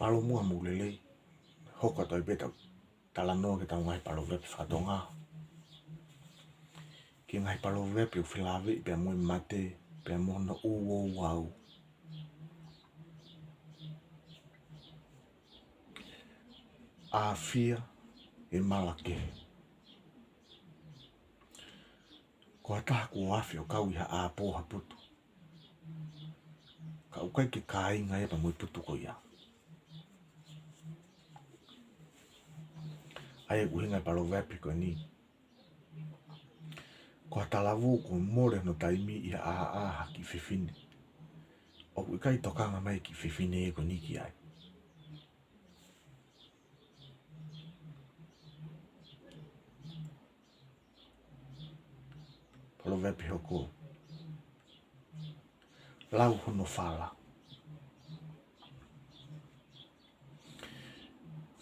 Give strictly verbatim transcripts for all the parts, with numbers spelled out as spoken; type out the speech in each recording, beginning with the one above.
Mālō muʻa mo e lelei. Hoko atu ai pē ʻetau talanoa ki heʻetau ngaahi paloveape faka-Tonga. Ki he ngaahi paloveape ʻoku felāveʻi pea mo e mate, pea mo hono ouau. ʻAfia e mala kehe. Ko ha taha kuo afi ʻo kau ʻi ha ʻāpō ha putu, ka ʻoku ʻikai ke kāinga ia pea mo e putu ko ia. ʻA ia ko e ʻuhinga e paloveape ko eni. Ko ha talavou kuo mole hono taimi ʻi ha ʻāʻā ha kiʻi fefine, ʻoku ʻikai tokanga mai e kiʻi fefine ko eni ki ai. Paloveape hoko. Lau hono fala.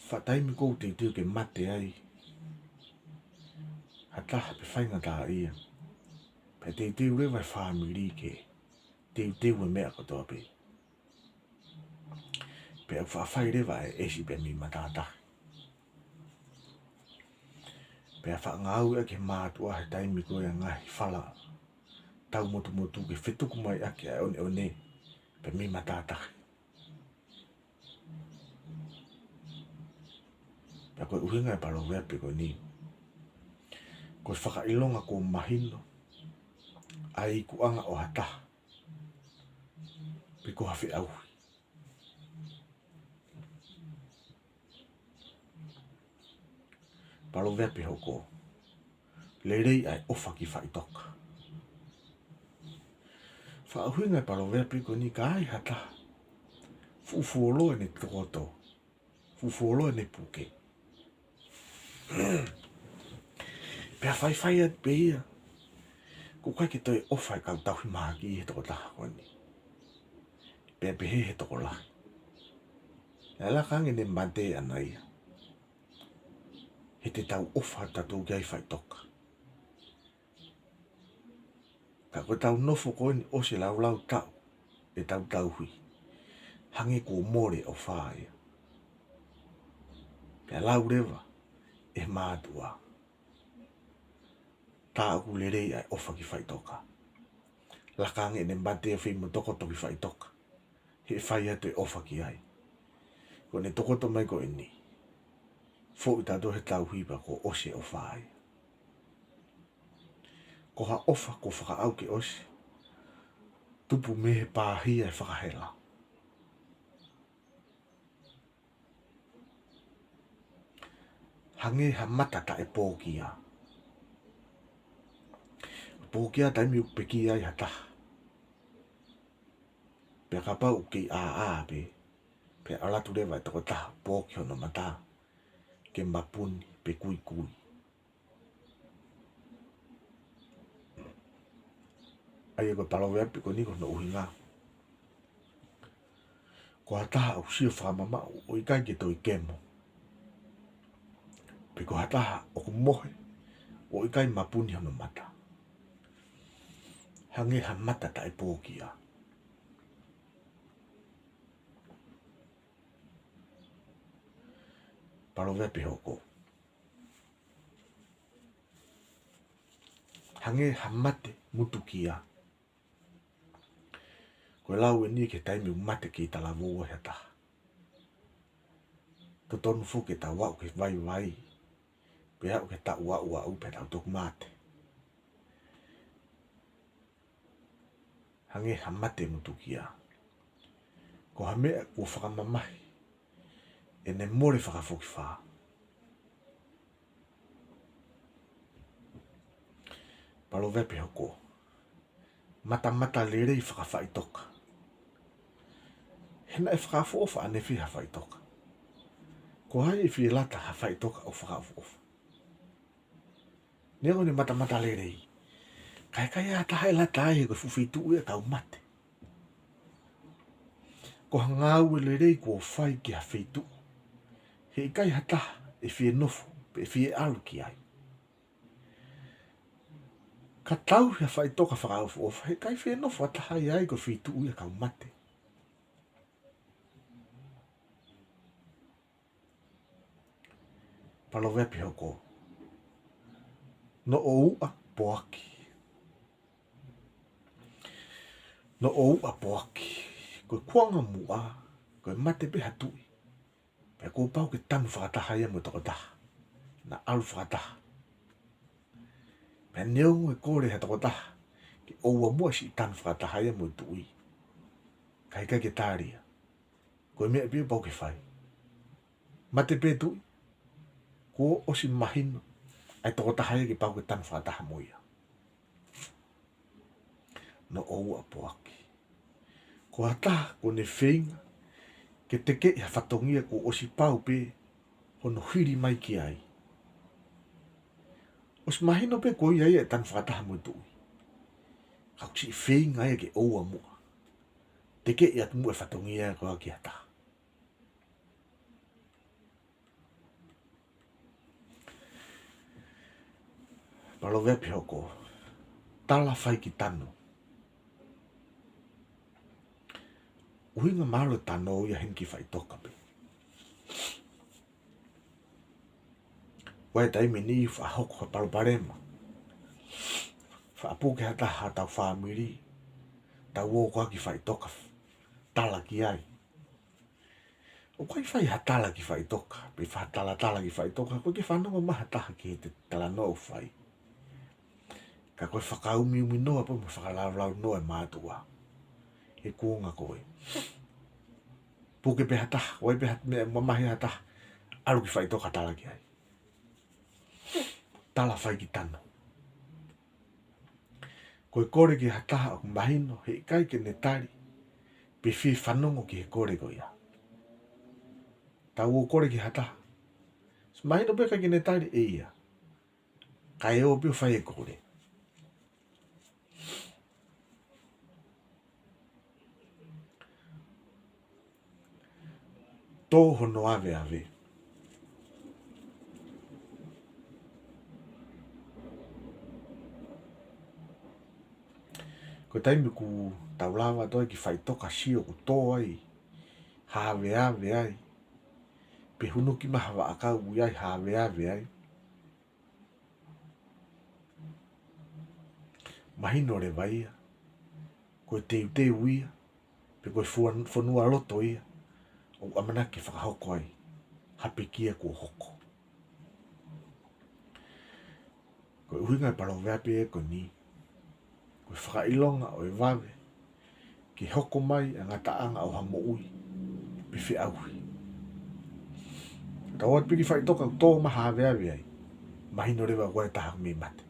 Faʻa taimi ʻoku teuteu ke mate ai ha taha pe faingataʻaʻia, pea teuteu leva e fāmili ke teuteu e meʻa kotoa pē. Pea ʻoku faʻa fai leva e ʻesi pē mei matātahi. Pea faʻa ngāueʻaki ʻe he mātuʻa he taimi ko ia e ngaahi fala tau motumotu ke fetuku mai ʻaki ʻa e ʻoneʻone pē mei matātahi. Pea ko e ʻuhinga e paloveape ko eni, ko e fakaʻilonga kuo mahino ʻa e ikuʻanga ʻo ha taha pe ko ha feʻauhi. Paloveape hoko. Lelei ʻa e ʻofa ki faʻitoka. Fakaʻuhinga e paloveape ko eni, ka ai ha taha fuʻu fuoloa ʻene tokoto, fuʻu fuoloa ʻene puke, pea faifai atu pē ia, ʻoku ʻikai ke toe ʻofa e kau tauhi mahaki he tokotaha ko eni. Pea pehē he tokolahi, ʻe laka ange ʻene mate ʻana ia, he te tau ʻofa tautolu ki ai faʻitoka. Ka ko ʻetau nofo ko eni ʻosi e laulau taʻu ʻetau tauhi, hangē kuo mole e ʻofa ia. Pea lau leva ʻe he mātuʻa, tā ʻoku lelei ʻa e ʻofa ki faʻitoka. Laka ange ʻene mate ʻo fei mo tokoto ki faʻitoka, he ʻe fai atu e ʻofa ki ai. Ko ʻene tokoto mai ko eni, foʻi tautolu he tauhi pea kuo ʻosi e ʻofa ia. Ko ha ʻofa kuo fakaʻau ke ʻosi, tupu mei he pāhia e fakahela. Hangē ha mata taʻepōkia. Pōkia taimi ʻoku pekia ai ha taha, pea kapau ʻoku kei ʻāʻā pē, pea ʻalu atu leva e tokotaha ʻo pōki hono mata ke mapuni pe kuikui. ʻA ia ko e paloveape ko eni ko hono ʻuhinga, ko ha taha ʻoku sio fakamamaʻu ʻo ʻikai ke toe kemo, pe ko ha taha ʻoku mohe ʻo ʻikai mapuni hono mata, hangē ha mata taʻepōkia. Paloveape hoko. Hangē ha mate mutukia. Ko e lau eni ki he taimi ʻoku mate kei talavou ai ha taha. Totonu foki ke tau aʻu ki he vaivai, pe aʻu ki he taʻu aʻu aʻu pea tau toki mate. Hangē ha mate mutukia. Ko ha meʻa kuo fakamamahi ʻene mole fakafokifā. Paloveape hoko. Matamata lelei fakafaʻitoka. He naʻe fakaʻofoʻofa ʻanefē ha faʻitoka? Ko hai ʻe fie lata ha faʻitoka ʻoku fakaʻofoʻofa? Neongo ʻene matamata lelei, ka ʻe ʻikai ha taha ʻe lata ai he ko e fuʻu feituʻu ia ʻoku mate. Ko ha ngāue lelei kuo fai ki ha feituʻu, he ʻikai ha taha ʻe fie nofo pe ʻe fie ʻalu ki ai. Ka tauhi ha faʻitoka fakaʻofoʻofa, he ʻikai fie nofo ha taha ia ai ko e feituʻu ia ʻoku mate. Paloveape hoko. Noʻo uʻa poaki. Noʻo uʻa poaki. Ko e kuonga muʻa, ko e mate pē ha tuʻi, pea kuo pau ke tanu fakataha ia mo e tokotaha. Naʻa ʻalu fakataha. Pea neongo e kole ʻa e tokotaha ke ʻoua muʻa siʻi tanu fakataha ia mo e tuʻi, ka ʻikai ke tali ia. Ko e meʻa pē ia pau ke fai. Mate pē tuʻi, kuo ʻosi mahino ʻa e tokotaha ia ke pau ke tanu fakataha mo ia. Noʻo uʻa poaki. Ko ha taha kuo ne feinga ke tekeʻi ha fatongia kuo ʻosi pau pē hono hili mai ki ai. ʻOsi mahino pē ko ia ia ʻe tanu fakataha mo e tuʻi, ka ʻoku siʻi feinga ia ke ʻoua muʻa. Tekeʻi atu muʻa e fatongia ko ia ki ha taha. Paloveape hoko. Tala fai ki tano. ʻUhinga mālō e tano ia heni ki faʻitoka pē. ʻOku ʻi ai e taimi ʻe niʻihi ʻoku faʻa hoko ha palopalema, faʻa puke ha taha ʻi hotau fāmili, tau ō ko ā ki faʻitoka tala ki ai. ʻOku ʻikai fai ha tala ki faʻitoka, pe fai ha talatala ki faʻitoka, ʻoku ʻikai ke fanongo mai ha taha ki heʻete talanoa ʻoku fai. Ka ko e fakaumiumi noa pē mo e fakalaulaunoa e mātuʻa he kuonga ko ē. Puke pē ha taha, ʻoku ʻi ai pē ha meʻa mamahi ha taha, ʻalu ki faʻitoka tala ki ai. Tala fai ki tano. Ko e kole ki ha taha ʻoku mahino heʻikai ke ne tali pe fie fanongo ki he kole ko ia. Tau ō kole ki ha taha, mahino pē ʻikai ke ne tali ʻe ia, kae ō pē ʻo fai e kole. Tō hono aveave. Ko e taimi ʻoku tau lava atu ai ki faʻitoka, sio ʻoku tō ai ha aveave ai, pe hunuki mai ha vaʻakau ʻoku ʻi ai ha aveave ai, mahino leva ia ko e teuteu ia, pe ko e fua-, fonualoto ia ʻoku ʻamanaki ke fakahoko ai ha pekia kuo hoko. Ko e ʻuhinga e paloveape ko eni, ko e fakaʻilonga ʻo e vave ke hoko mai ʻa e ngataʻanga ʻo ha moʻui pe feʻauhi. Tau ō atu pē ki faʻitoka ʻoku tō mai ha aveave ai, mahino leva ʻoku ʻi ai e taha ʻoku mei mate.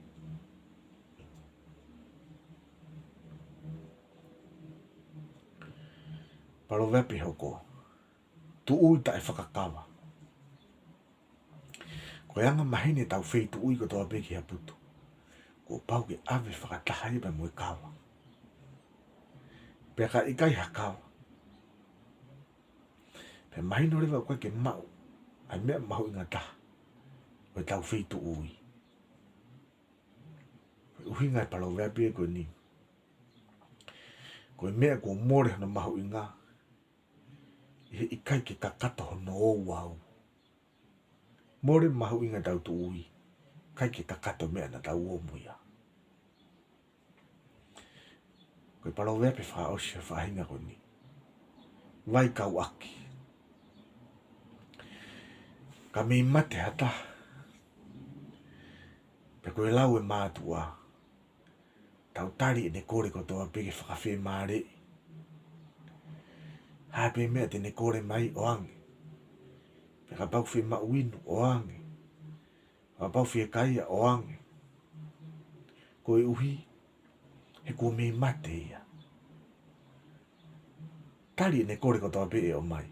Paloveape hoko. Tuʻui taʻefakakava. Ko e anga maheni ʻetau feituʻui kotoa pē ki ha putu, kuo pau ke ʻave fakataha ia pea mo e kava. Pea ka ʻikai ha kava, pea mahino leva ʻoku ʻikai ke maʻu ʻa e meʻa mahuʻinga taha ʻo ʻetau feituʻui. Ko e ʻuhinga e paloveape ko eni, ko e meʻa kuo mole hono mahuʻinga, ʻi he ʻikai ke kakato hono ouau. Mole mahuʻinga ʻetau tuʻui, ʻikai ke kakato meʻa naʻa tau ō mo ia. Ko e paloveape fakaʻosi e faʻahinga ko eni. Vaikauʻaki. Ka mei mate ha taha, pea ko e lau e mātuʻa, tau tali ʻene kole kotoa pē ke fakafiemālieʻi. Ha pē meʻa te ne kole mai, ʻoange. Pea kapau fiemaʻu inu, ʻoange. Kapau fiekaia, ʻoange. Koeʻuhi he kuo mei mate ia. Tali ʻene kole kotoa pē ʻe ʻomai.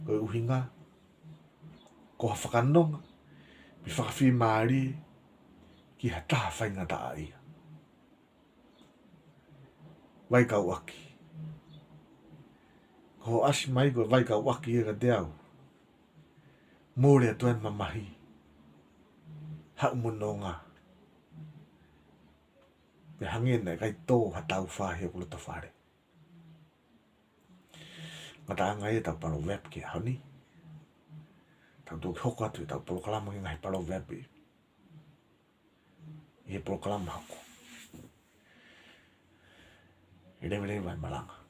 Ko e ʻuhinga, ko ha fakanonga pe fakafiemālie ki ha taha faingataʻaʻia. Vaikauʻaki. Ko hoʻo ʻasi mai ko e vaikauʻaki ia kiate au, mole atu e mamahi, haʻu mo nonga, pea hangē naʻe ʻikai tō ha taufā ʻi hoku loto fale. Ngataʻanga ia ʻetau paloveape ki he ʻaho ni. Tau toki hoko atu ʻetau polokalama ki he ngaahi paloveape ʻi he polokalama hoko. ʻI he leveleva e malanga.